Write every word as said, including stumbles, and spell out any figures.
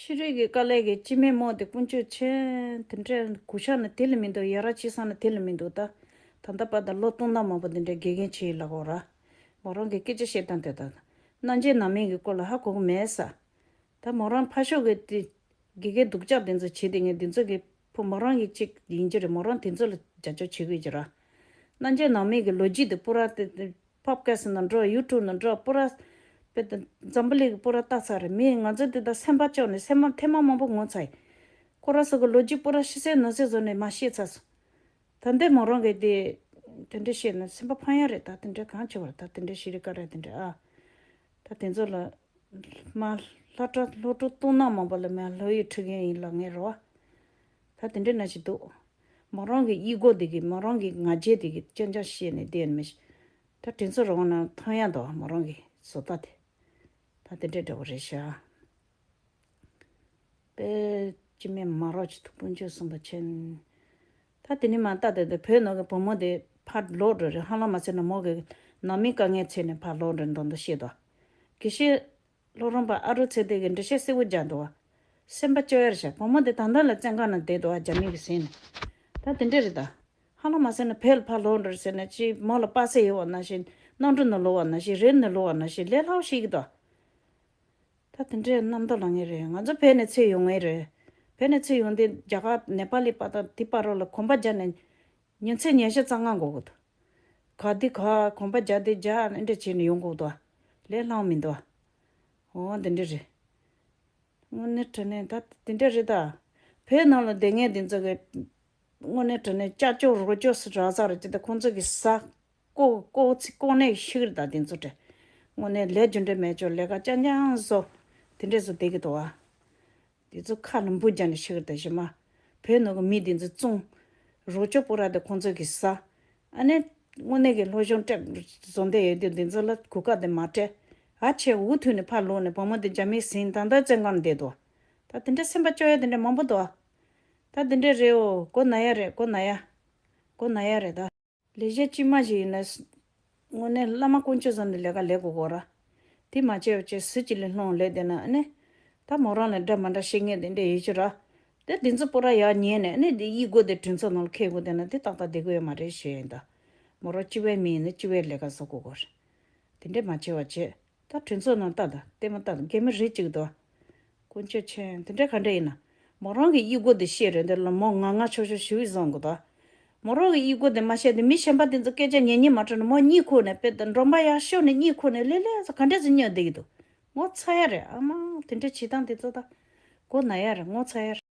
ཕྱི་རིགས་ཀྱི་དཀའ་ལས་ཀྱི་སྤྱི་མེས་རྨོ་དེ་དཀོན་མཆོག་མཁྱེན། དེ་འདྲའི་གུ་ཤ་ནི་དེ་ལ་མི་འདུག་ཡ་ར་ཅི་ས་ནི་དེ་ལ་མི་འདུག་ད་ད་ལྟ་བར་དུ་ལོ་སྟོང་ཕྲག་མང་པོ་དེ་འདྲའི་དགེ་རྒན་བྱས་ཡིན་ལབ་དགོས་ར། མོ་རང་གི་སྐད་ཆ་བཤད་སྟངས་དེ་དང་། སྣང་མེད་ནང་མི་གི་སྐོར་ལ་ཧ་གོ་གི་མེད་ས། ད་མོ་རང་ཕར་ཕྱོགས་ཀྱི་དེ་དགེ་རྒན་སྡུག་ཅག་དེ་ཚོ་བྱེད་དེ་ངས་དེ་ཚོ་གི་ཕོ་མོ་རང་གི་གཅིག་ཡིན་གྱི་རེད། མོ་རང་དེ་ཚོ་ལ་རྒྱབ་སྐྱོར་བྱེད་དགོས་ཀྱི་ར། སྣང་མེད་ནང་མི་གི་ལོ་རྒྱུས་དེ་པུ་ར་དེ་དེ་ཕོཌ་ཁ་སི་ནང་འགྲོ། ཡུ་ཊུབ་ནང་འགྲོ། པུ་ར་དཔེ་དེ་འཛམ་བུ་གླིང་གི་པུ་ར་ལྟ་ཚར་རེད། མི་ང་ཚོ་དེ་ད་སེམས་པ་སྐྱོ་ནས་སེམས་པ་ཐེངས་མ་མང་པོ་ངོ་ཚ་ཡིན། ཁོ་ར་ཚོ་གི་ལོ་རྒྱུས་པུ་ར་ཕྱི་གསལ་ནང་གསལ་བཟོ་ནས་མར་བཤད་ཚར་སོང་། ད་འདི་མོ་རང་གི་དེ་དེ་འདྲ་བཤད་ན་སེམས་པ་ཕམ་ཡ་རེད། ད་དེ་འདྲ་གང་བྱེད་པ་རེད། ད་དེ་འདྲ་ཤི་རི་ཀ་རེད་དེ་འདྲ་ཨ། ད་དེ་ཚོ་ལ་མ་སློབ་གྲྭ་སློབ་ཕྲུག་སྟོང་ཕྲག་མང་པོ་ལ་མ་སློབ་ཡོན་ཁྲིད་མཁན་ཡིན་ལབ་མཁན་རེད་བ། ད་དེ་འདྲ་ན་ཞིག་འདུག་མོ་རང་གི་ཨི་གོ་དེ་གི་མོ་རང་གི་ང་རྒྱལ་དེ་གི་ཅང་ཅང་བཤད་ནས་བསྡད་ནི་མི་ཤེས། ད་དེ་ཚོ་རང་ན་མཐོང་ཡ་འདུག་མོ་རང་གི་བཟོ་ལྟ་དེ། ད་དེ་འདྲ་འདྲ་བོ་རེད་ཤག་པའི་སྤྱི་མེས་མ་རོགས་ཀྱི་ཐུགས་ཕུན་ཚོགས་གསུམ་པ་མཁྱེན། ད་དེ་ནི་མ་ལྟ་དེ་དེ་བོད་ནང་གི་བུ་མོ་དེ་ཕར་ལོག་འགྲོ་རེད། ཧ་ལམ་མ་ཟེར་ན་མོ་གི་ནང་མི་དཀའ་ངལ་འཚོགས་ནས་ཕར་ལོག་འགྲོ་མདོག་མདོག་བཤད་དོ། དགེ་བཤེས་བློ་བཟང་པ་ཨ་རུ་ཚེ་བརྟན་གྱིས་འགྲེལ་བཤད་གསལ་བོ་རྒྱག་འདུག་བ། སེམས་པ་སྐྱོ་ཡ་རེད་ཤག་བུ་མོ་དེ་ད་ལྟ་ལ་བཙོན་ཁང་ནང་བསྡད་འདུག་བ། རྒྱ་མི་གི་ཟིན་ནས། ད་དེ་འདྲ་རེད་ད། ཧ་ལམ་མ་ཟེར་ན་བོད་ལ་ཕར་ལོག་འགྲོ་རེད་ཟེར་ན་ཅི་མོ་ལ་པ་སེ་ཡོད་བ་ནང་བཞིན། གནམ་གྲུ་ནང་ལོག་བ་ནང་བཞིན། རེལ་ནང་ལོག་བ་ནང་བཞིན་ལས་སླ་བོ་ཞིག་གི་འདུག་ད་དེ་འདྲའི་རྣམ་རྟོག་ལངས་ངེས་རེད། ང་ཚོ་བོད་ནས་ཚུར་ཡོང་ངེས་རེད། བོད་ནས་ཚུར་ཡོང་དུས་རྒྱ་གར་ནེ་པ་ལི་པ་དང་དེ་བར་རོ་ལ་གོམ་པ་རྒྱག་ནས་ཉིན་མཚན་ཉི་ཤུ་རྩ་ལྔ་འགོར་གི་འདུག་ག་དེ་ག་གོམ་པ་རྒྱག་དེ་རྒྱག་ཨེ་འདྲ་བྱས་ནས་ཡོང་དགོས་འདུག་ལས་སླ་བོ་མི་འདུག་འོ་དེ་འདྲ་རེད། དངོས་གནས་དྲང་གནས་ད་དེ་འདྲ་རེད་ད། བོད་ནང་ལ་བསྡད་མཁན་དེ་ཚོ་གི་དངོས་གནས་དྲང་གནས་ཅ་ཅོ་རོ་ཅོ་སུ་རག་ས་རེད་ཅེ། ད་ཁོང་ཚོ་གི་ཟ་ལྐོག་ལྐོག་ཚིག་ལྐོག་ནས་ཤི་གི་རེད་ད་དེ་ཚོ་དྲ། དངོས་གནས་ལས་རྒྱུ་འབྲས་མེད་ཅོག་ལས་ཀ་རྐྱང་རྐྱང་བཟོ། དེ་འདྲས་བཟོ་བསྡད་ཀྱི་འདུག་བ། དེ་ཚོ་ཁ་ལ་འབུ་རྒྱག་ནས་ཤི་གི་རེད་ད་ཞི་མ། བོད་ནང་གི་མི་དེ་ཚོ་བཙོང་། རོ་ཅོ་པོ་ར་དེ་ཁོང་ཚོ་གི་ཟ། ཨ་ནི་དངོས་གནས་ཀྱི་སློབ་སྦྱོང་སྤྲད་བཟོ་འདོད་ཡོད་དུས་དེ་ཚོ་ལ་གོ་སྐབས་དེ་མ་སྤྲད། ཨ་ཆེ་འུ་ཐུག་ནས་ཕར་ལོག་ནས་བུ་མོ་དེ་རྒྱ་མིས་ཟིན་ད་ལྟ་བཙོན་ཁང་ནང་བསྡད་འདུག་ད་དེ་འདྲ་སེམས་པ་སྐྱོ་ཡ་དེ་འདྲ་མང་པོ་འདུག་ད་དེ་འདྲ་རེད། འོ་མགོ་ན་ཡ་རེད། མགོ་ན་ཡ། མགོ་ན་ཡ་རེད་ད། ལས་བྱེད་དཀྱུས་མ་ཞིག་ཡིན་ན། དངོས་གནས་བླ་མ་དཀོན་མཆོག་གསུམ་དེ་ལས་ཀ་ལས་དགོས་གོ་ར། དེ་མ་བྱས་པ་བྱས་ཟུར་གཅིག་ལ་ལྷུང་ལས་བསྡད་ན་ཨ་ནི། ད་མོ་རང་ལ་འདྲ་མ་འདྲ་བཤད་མཁན་དེ་འདྲ་ཡོད་ཀྱི་ར། དེ་དེ་ཚོ་པོ་ར་ཡར་ཉན་ནས་ཨ་ནི་དེ་གཡས་སྒོ་དེ་གྲོས་ཚོགས་ནང་ལ་འཁེལ་དགོས་བསྡད་ན་དེ་ཏག་ཏག་བསྡད་དགོས་ཡོད་མ་རེད་ཞུ་ཡིན་ད། མོ་རང་སྤྱི་པའི་མི་ཡིན་ན་སྤྱི་པའི་ལས་ཀ་བཟོ་དགོས་གོ་ར། དེ་འདྲས་མ་བྱས་པ་བྱས། ད་གྲོས་ཚོགས་ནང་ལྟ་དང་ལྟད་མོ་ལྟ་དང་རྒན་མོ་རེ་གཅིག་འདུག་དཀོན་མཆོག་མཁྱེན། དེ་འདྲ་ག་འདྲ་ཡིན་ན། མོ་རང་གི་གཡས་སྒོ་དེ་བཤད་རེད། འདི་ལ་མོ་ང་ང་ཆོག་ཆོག་ཞུ་བཟང་གི་འདུག་མོ་རང་གི་གཡས་སྒོ་དེ་མ་བཤད་དེ་མི་གཞན་པ་དེ་ཚོ་སྐད་ཆ་ཉན་ཉན་མ་སྤྲོ་ན་མོ་གཉིད་ཁུག་ནས་དཔེ་དང་མགྲོན་པོ་ཡར་ཤོར་ནས་གཉིད་ཁུག་ནས་ལེ་ལེ་ཚོ་ག་འདྲ་ཚོ་སྨྱོ་བསྡད་ཀྱི་འདུག་ངོ་ཚ་ཡ་རེད། ཨ་མ་དེ་འདྲ་བྱེད་སྟངས་དེ་ཚོ་ད་མགོ་ན་ཡ་རེད། ངོ་ཚ་ཡ་རེད།